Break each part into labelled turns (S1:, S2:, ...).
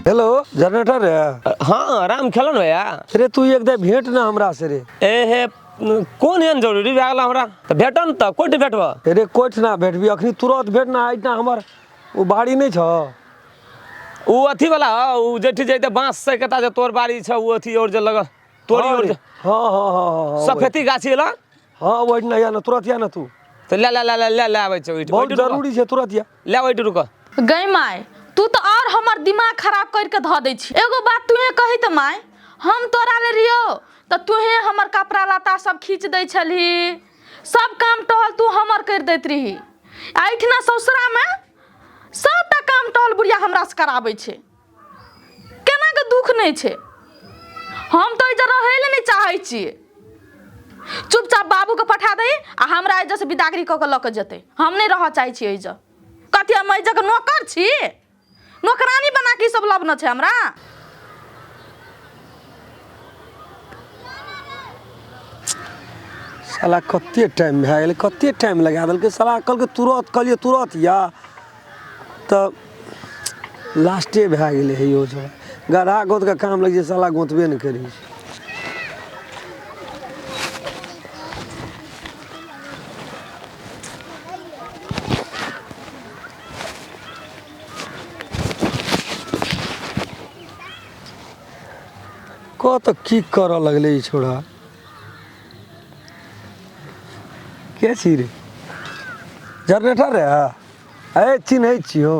S1: Hello generator रे।
S2: हाँ, राम खेलन भैया।
S1: रे तू एक दे भेंट ना हमरा से रे।
S2: ए हे, कोन एहन जरूरी भए गेल हमरा तऽ भेटन तऽ कोट भेटब?
S1: रे कोठ ना भेटबी, अखनी तुरंत भेट ना। आइ ना हमर ओ बाड़ी नहीं छ,
S2: उ अथी वाला उ जेठी जैते बांस से कता जे तोर बाड़ी छ, उ अथी और जे लगल तोरी और जे।
S1: हाँ हाँ हाँ हाँ,
S2: सफेदी गाछी ला।
S1: हाँ, ओहि ना या ना, तुरंत या ना तू।
S2: तऽ ले ले ले ले ले ले आबै छै ओहिठ।
S1: बहुत जरूरी छै, तुरंत या।
S2: ले ओहिठ रुक।
S3: गै माय, तू तऽ और हमर दिमाग खराब करि के धऽ दै छी। एगो बात तूहे कही तऽ माय, हम तोरा ले रहियो तऽ तूहे हमर कपड़ा लत्ता सब खींच दै छलही, सब काम टहल तू हमर करि दैत रही। आ एहिठिना ससुरामे सबटा काम टहल बुढ़िया हमरा से कराबै छै। केना के दुख नहि छै? हम तऽ एहिजा रहै लए नहि चाहै छियै। चुपचाप बाबूके पठा दही आ हमरा एहिजा से बिदागरी कऽ के लऽ के जेतै। हम नहि रहऽ चाहै छियै एहिजा। कथी हम एहिजा के नौकर छी? नौकरानी बना के ई सब लबने छै हमरा?
S1: साला कते टाइम भए गेलै, कते टाइम लगा देलकै साला। कहलकै तुरत, कहलियै तुरत या तऽ लास्टे भए गेलै। हे यौ, छोड़ा गढ़ा गोतके काम लगै छै, साला गोतबे नहि करै छै। कह तऽ की करऽ लगलै ई छोड़ा? के छी रे? जनरेटर रे? ए, चिन्है छियौ।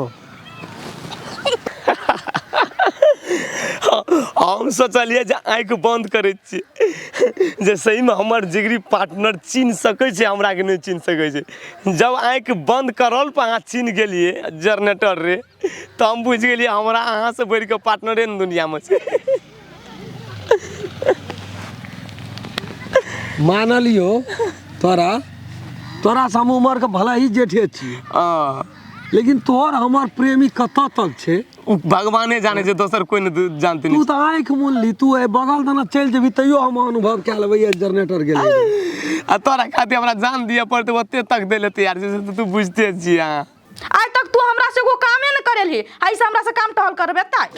S2: हम सोचलियै जे आँखि बन्द करै छियै जे सहीमे हमर जिगरी पार्टनर चिन्ह सकै छै हमरा कि नहि चिन्ह सकै छै। जब आँखि बन्द करल पर अहाँ चिन्ह गेलियै जनरेटर रे, तऽ हम बुझि गेलियै हमरा अहाँसँ बढ़ि कऽ पार्टनरे ने दुनिआँमे छै।
S1: मानलियो तोरा, तोरा से हम उमर के भला ही जेठे छी,
S2: हँ,
S1: लेकिन तोहर हमर प्रेमी कतऽ तक छै
S2: ओ भगवाने जानै छै, दोसर कोइ नहि जानते।
S1: तू
S2: नहि
S1: तऽ आँखि मुनली, तू एहि बगल दना चलि जेबही तैयो हम अनुभव कए लेबै ये जनरेटर गेलै।
S2: आ तोरा खातिर हमरा जान दिअ पड़तै ओते तक दै लए तैयार छै, से तऽ तू बुझिते छियै अहाँ।
S3: आइ तक तू हमरा से एगो कामे न करेलही, ऐसे हमरा से काम टहल करबे ताय?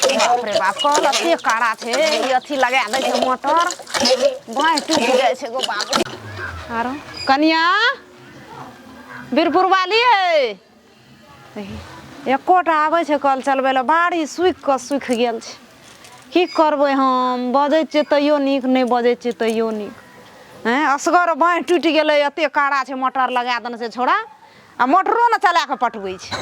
S4: बाप रे बाप, कल एते कड़ा छै, ई अथी लगा दै छै मोटर, बाँहि टूटि जाइ छै गो बाबू। आरो कनिया बीरपुर वाली है, एकोटा आबै छै कल चलबै लए? बाड़ी सूखि कऽ सूखि गेल छै। की करबै हम? बजै छियै तैयो नीक नहि, बजै छियै तैयो नीक। हँ, असगर बाँहि टूटि गेलै। एते कड़ा छै, मोटर लगा देने छै छौड़ा, आ मोटरो ने चला कऽ पटबै छै।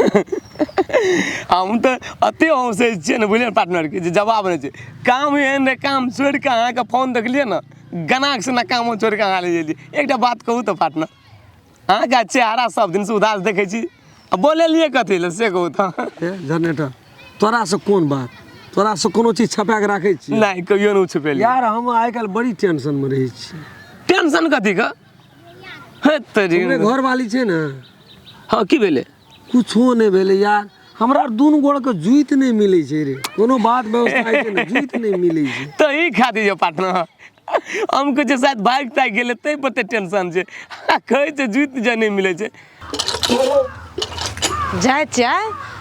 S2: हम तऽ एते हँसै छियै ने, बुझलियै ने पार्टनरके, जे जवाब नहि छै। काम एहन रहै, काम छोड़ि कऽ अहाँके फोन देखलियै ने, गनाक से ने काम छोड़ि कऽ अहाँ लए एलियै। एकटा बात कहू तऽ पार्टनर, अहाँके चेहरा सब दिनसँ उदास देखै छी, आ बोलेलियै कथी लए से कहू तऽ?
S1: हे जनरेटर, तोरासँ कोन बात? तोरासँ कोनो चीज छपा कऽ राखै छी?
S2: नहि, कहियो नहि छुपेलियै।
S1: यार, हम आइ काल्हि बड़ी टेंशनमे रहै छी।
S2: टेंशन कथी के हे तेरी?
S1: हमरे घरवाली छै ने।
S2: हँ, की भेलै?
S1: कुछो नहि भेलै यार, हमरा दुनू गोड़के जुइत नहि मिलै छै रे। कोनो बात व्यवस्था होइ छै ने, जुइत नहि मिलै छै।
S2: तऽ ई खा दियौ पार्टनर। हम कहै छियै शायद बाइक ताइक गेलै ताहि पर तऽ टेंशन छै, आ कहै छै जुइत जे नहि मिलै छै।
S4: जाइ छियै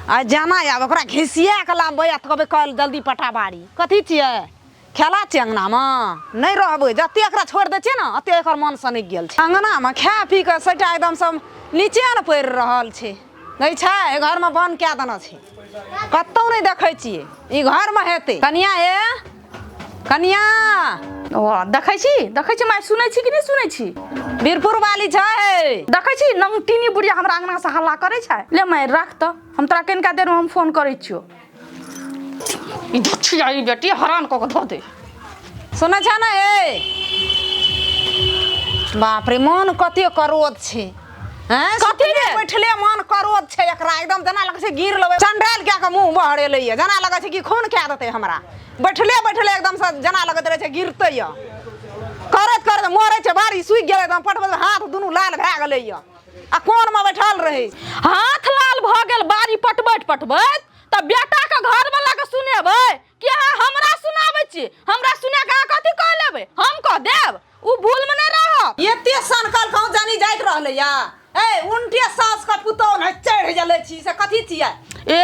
S4: आ जाना आब ओकरा घिसिया कऽ लाबबै आ कहबै कल जल्दी पटा बाड़ी। कथी छियै? खेला छियै? अङ्गनामे नहि रहबै। जते एकरा छोड़ि दै छियै ने, ओते एकर मन सनकि गेल छै। अङ्गनामे खा पी कऽ सभटा एकदम सब नीचे ने पड़ि रहल छै। नहि छै, एहि घरमे बन्द कए देने छै, कतहु नहि देखै छियै। ई घरमे हेतै। कनिया, हे कनिया।
S3: ओ देखै छी, देखै छी माय, सुनै छी कि नहि सुनै छी?
S4: बीरपुर वाली छै।
S3: देखै छी, नंगटीनी बुढ़िया हमरा अंगना से हल्ला करै छै। ले माय, राख तऽ, हम तोरा कनिका देरमे हम फोन करै छियौ। ई दुछिया, ई बेटी हरान कऽ के धऽ दे।
S4: सुनै छै ने? ए बाप रे, मन कते करोध छै। हैं,
S3: कथी रे?
S4: बैठले मन करोध छै एकरा एकदम, जेना लगै छै गिर लेबै। चंडाल कए कऽ मुँह बहरेलै यऽ, जेना लगै छै कि खून कए देतै हमरा। बैठले बैठले एकदम से जेना लगैत रहै छै गिरतै यऽ। करैत करैत मरै छै। बाड़ी सूखि गेलै एकदम, पटबैत हाथ दुनू लाल भए गेलै यऽ, आ कोनमे बैठल रहै।
S3: हाथ लाल भऽ गेल बाड़ी पटबैत पटबैत, तऽ बेटाके घरवला के सुनेबै कि अहाँ हमरा सुनाबै छी? हमरा सुना के अहाँ कथी कह लेबै? हम कह देब, ओ भूलमे नहि रहब।
S4: एते सनकल कहूँ जानी जाइत रहलै यऽ। ए उनटे सास के पुतोह ने चढ़ जले छी से कथी छियै?
S3: ए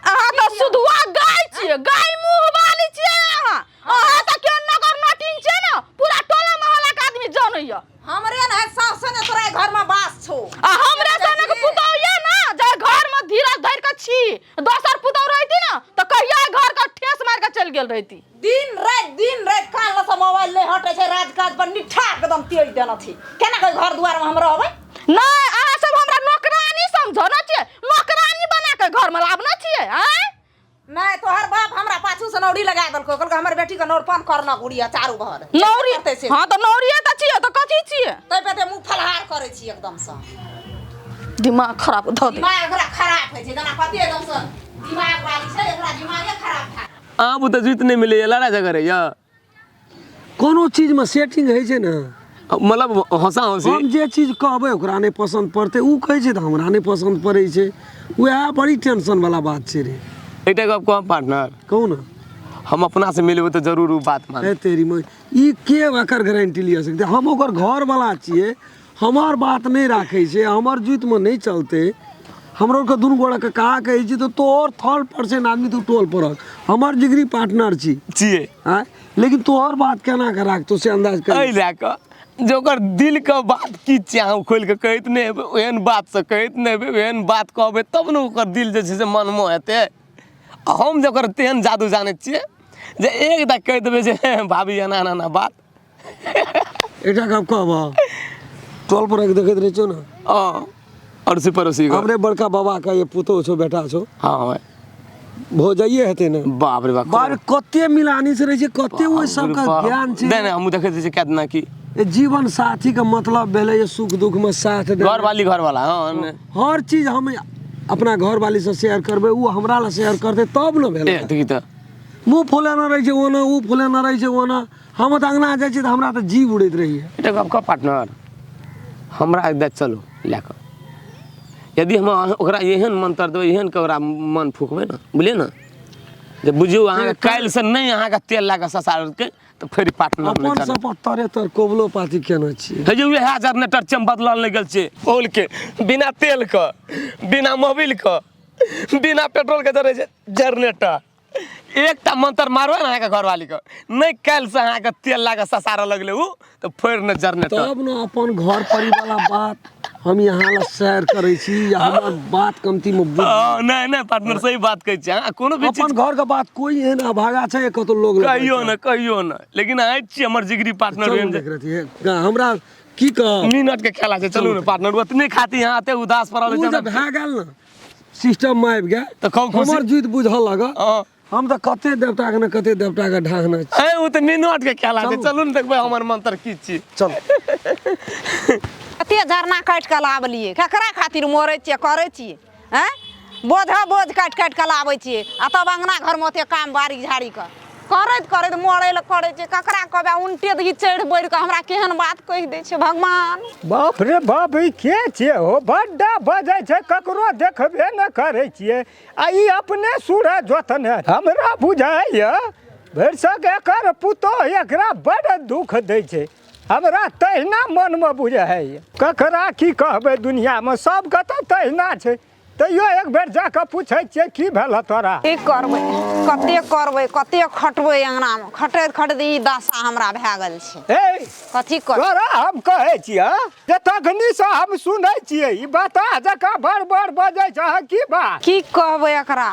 S3: अहाँ तऽ सुधुआ गाय छियै, गाय मुँह वाली छियै अहाँ। अहाँ तऽ केहन नगर नटिन छियै ने, पूरा टोला मोहल्ला के आदमी जनैया।
S4: हमरे ने सास ने तोरा घर में बास छौ।
S3: आ हमरे सनक पुतोह ये ना जे घर में धीरज धरि के छी, दोसर पुतोह रहती ना तऽ कहिया घर के ठेस मारि के चलि गेल रहती।
S4: दिन राति कान लसँ मोबाइल नहि हटै छै, राजकाज पर निठा एकदम तेज देने छी। केना के घर दुआर में हम रहबै?
S3: नहि, अहाँ सब हमरा नौकरानी समझो ना छियै, नौकरानी बना के घर में लाबने छियै। आँय
S4: नहि, तोहर बाप हमरा पाछू से नौरी लगा देलको, कहलको हमर बेटी के नौरपान करना गुड़िया चारू भर
S3: नौरी
S4: करतै से।
S3: हाँ तऽ नौरिये तऽ छियै तऽ कथी छियै?
S4: तै पे ते मुँह फलहार करै छी एकदम से।
S3: दिमाग खराब धऽ दे।
S4: दिमाग एकरा खराब होइ छै, जेना कते एकदम से दिमाग वाली छै, एकरा दिमागे खराब था।
S2: आब तऽ जुति नहि मिलैए, लड़ाइ झगड़ होइए।
S1: कोनो चीजमे सेटिंग होइ छै ने,
S2: मतलब हँसा हँसी।
S1: हम जे चीज कहबै ओकरा नहि पसन्द पड़तै, ओ कहै छै तऽ हमरा नहि पसन्द पड़ै छै, उएह बड़ी टेंशन वाला बात छै रे।
S2: एकटा गप कहब पार्टनर?
S1: कहू ने।
S2: हम अपना से मिलबै तऽ जरूर ओ बात मान।
S1: हे तेरी माँ, ई के एकर गारंटी लिअ सकतै? हम ओकर घरवला छियै, हमर बात नहि राखै छै, हमर जुतिमे नहि चलतै, हमरो के दुनू गोड़ाके कहा कहै छी तऽ तोहर थर्ड परसेंट आदमी तू टोल पड़क, हमर जिगरी पार्टनर छी।
S2: छियै।
S1: आँय, लेकिन तोहर बात केना के राखतौ से अंदाज कर।
S2: एहि लए कऽ जे ओकर दिलके बात की छियै अहाँ खोलि कऽ कहैत नहि हेबै, ओहन बातसँ कहैत नहि हेबै। ओहन बात कहबै तब ने ओकर दिल जे छै से मनमोह हेतै। आ हम जे ओकर तेहन जादू जानै छियै जे एक दा कहि देबै जे भाभी एना एना एना बात।
S1: एकटा गप कहबह, टोल पर देखैत रहै छौ ने?
S2: हँ, अड़ोसी पड़ोसी।
S1: हमरे बड़का बाबा के ये पुतोह छौ, बेटा छौ।
S2: हँ।
S1: भौजाइए हेतै ने?
S2: बाप रे बाप।
S1: बाप, कते मिलानी से रहै छै, कते ओहि सबके ज्ञान छै।
S2: नहि नहि, हमहूँ देखैत छियै केतना की।
S1: ए, जीवन साथी के मतलब भेलै जे सुख दुख में साथ देनाइ।
S2: घरवाली घरवाला, हँ ने।
S1: हर चीज हम अपना घरवाली से शेयर करबै, ओ हमरा लए शेयर करतै, तब ने भेलै।
S2: ए देखी तऽ।
S1: मुँह फुलेने रहै छै ओना, ओ फुलेने रहै छै ओना। हम तऽ अङ्गना जाइ छियै तऽ हमरा तऽ जीव उड़ैत रहैए।
S2: एकटा गप कह पार्टनर, हमरा एक बेर चलू लए कऽ, यदि हम ओकरा एहन मंत्र देबै, एहन के ओकरा मन फुकबै ने, बुझलियै ने, जे बुझियौ अहाँके काल्हिसँ नहि अहाँके तेल लए कऽ ससारलकै तऽ फेर पार्टनर नहि
S1: अपन
S2: चलत।
S1: सब तरे तर कोबलो पाती केने छियै।
S2: हे जे उएह जनरेटर छै, हम बदलल नहि गेल छै। ओलके बिना तेलके, बिना मोबिलके, बिना पेट्रोलके जरै छै जनरेटर। एकटा मंत्र मारबै ने अहाँके घरवालीके, नहि काल्हिसँ अहाँके तेल लए कऽ ससारऽ लगलै ओ तऽ फोड़ि ने जनरेटर।
S1: तब ने अपन घर परिवार बात हम यहाँ ला शेयर करै छी या हमर बात कमती में बुझ।
S2: हँ, नहि नहि पार्टनर, सही बात कहै छी अहाँ। कोनो भी चीज
S1: अपन घर के बात कोई एहन अभागा छै कतौ लोग लग
S2: कहियो ने, कहियो ने। लेकिन अहाँ छी हमर जिगरी पार्टनर।
S1: चलू, देख रही हमरा की कह
S2: मिनट के खेला छै। चलू ने पार्टनर, ओतने खातिर यहाँ एते उदास पड़ल
S1: ओ
S2: छै।
S1: जब भए गेल ने, सिस्टम में आबि गेल
S2: तऽ कहू खुशी।
S1: हमर जुइत बुझऽ लगल। हम तऽ कते देवता के ने कते देवता के ढाहने छी।
S2: ए ओ तऽ मिनट के खेला छै। चलू ने, देखबै हमर मंत्र की छी।
S1: चल।
S4: कते झरना काटि कऽ लाबलियै, ककरा खातिर मरै छियै, करै छियै? आँय, बोझ बोझ काटि काटि कऽ लाबै छियै आ तब अङ्गना घरमे ओते काम बाड़ी झाड़ीके करैत करैत मरै लए करै छियै। ककरा कहबै? उनटे दही चढ़ि बढ़ि कऽ हमरा केहन बात कहि दै छै भगवान।
S5: बाप रे बाप, ई के छियै हो? बड्डा बजै छै, ककरो देखबे ने करै छियै आ ई अपने सूरज जोतने। हमरा बुझाइए भरिसक एकर पुतोह एकरा बड्ड दुख दै छै। हमरा तहिना मनमे बुझाइए। ककरा की कहबै, दुनिआँमे सबके तऽ तहिना छै। तैयो एक बेर जाकऽ पूछै छियै, की भेल तोरा?
S4: की करबै, कते करबै, कते खटबै? अङ्गनामे खटैत खटैत ई दशा हमरा भए गेल छै।
S5: ए
S4: कथी कर
S5: तोरा हम कहै छियै जे तखनीसँ हम सुनै छियै, ई बता जकाँ बड़ बड़ बजै छै, की बात?
S4: की कहबै एकरा,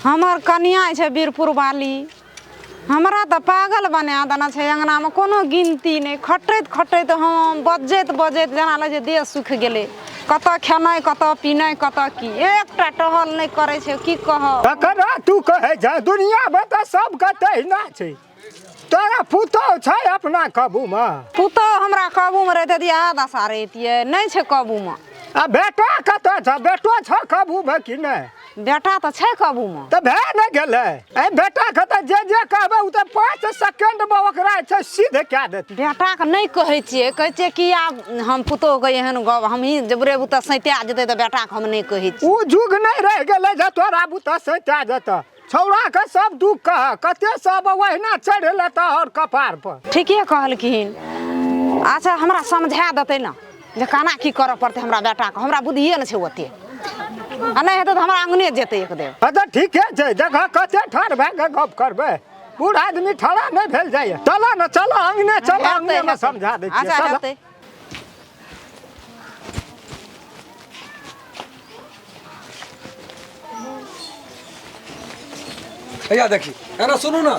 S4: हमर कनिया छै वीरपुर वाली, हमरा तऽ पागल बना देने छै। अङ्गनामे कोनो गिनती नहि, खटैत खटैत हम बजैत बजैत जेना लगै छै देह सुखि गेलै। कतऽ खेनाइ, कतऽ पीनाइ, कतऽ की, एकटा टहल नहि करै छै। की कहब?
S5: तकरा तू कहै छै, दुनियामे तऽ सबके तहिना छै। तोरा पुतोह छै अपना काबूमे?
S4: पुतोह हमरा काबूमे रहितै तऽ इएह दशा रहितियै? नहि छै काबूमे।
S5: आ बेटा कतऽ छ? बेटो छ काबूमे कि नहि?
S4: बेटा तऽ छै काबूमे।
S5: तऽ भए ने गेलै। एहि बेटाके तऽ जे जे कहबै ओ तऽ 5 सेकेंडमे ओकरा छै सिद्ध कए देतै।
S4: बेटाके नहि कहै छियै, कहै छियै कि आब हम पुतोहके एहन गप हमही जबरे बुते सैता जेतै तऽ बेटाके हम नहि कहै छियै।
S5: ओ जुग नहि रहि गेलै जे तोरा बुते सैता जेतऽ। छौड़ाके सब दुख कह, कते सब ओहिना चढ़ि लेतऽ और कपार पर।
S4: ठीके कहलखिन। अच्छा, हमरा समझा देतै ने। जे केना की करऽ पड़तै हमरा बेटाके, हमरा बुद्धिए नहि छै ओते, आ नहि हेतै तऽ हमरा अङ्गने जेतै एक देव।
S5: अच्छा ठीके छै, देखऽ कते ठाढ़ भए कऽ गप करबै, बूढ़ आदमी ठाढ़ा नहि भेल जाइए। चलऽ ने, चलऽ अङ्गने, चलऽ अङ्गनेमे समझा दै छियै।
S4: अच्छा
S5: चलऽ।
S4: हेतै।
S1: भैया देखी, एना सुनू ने,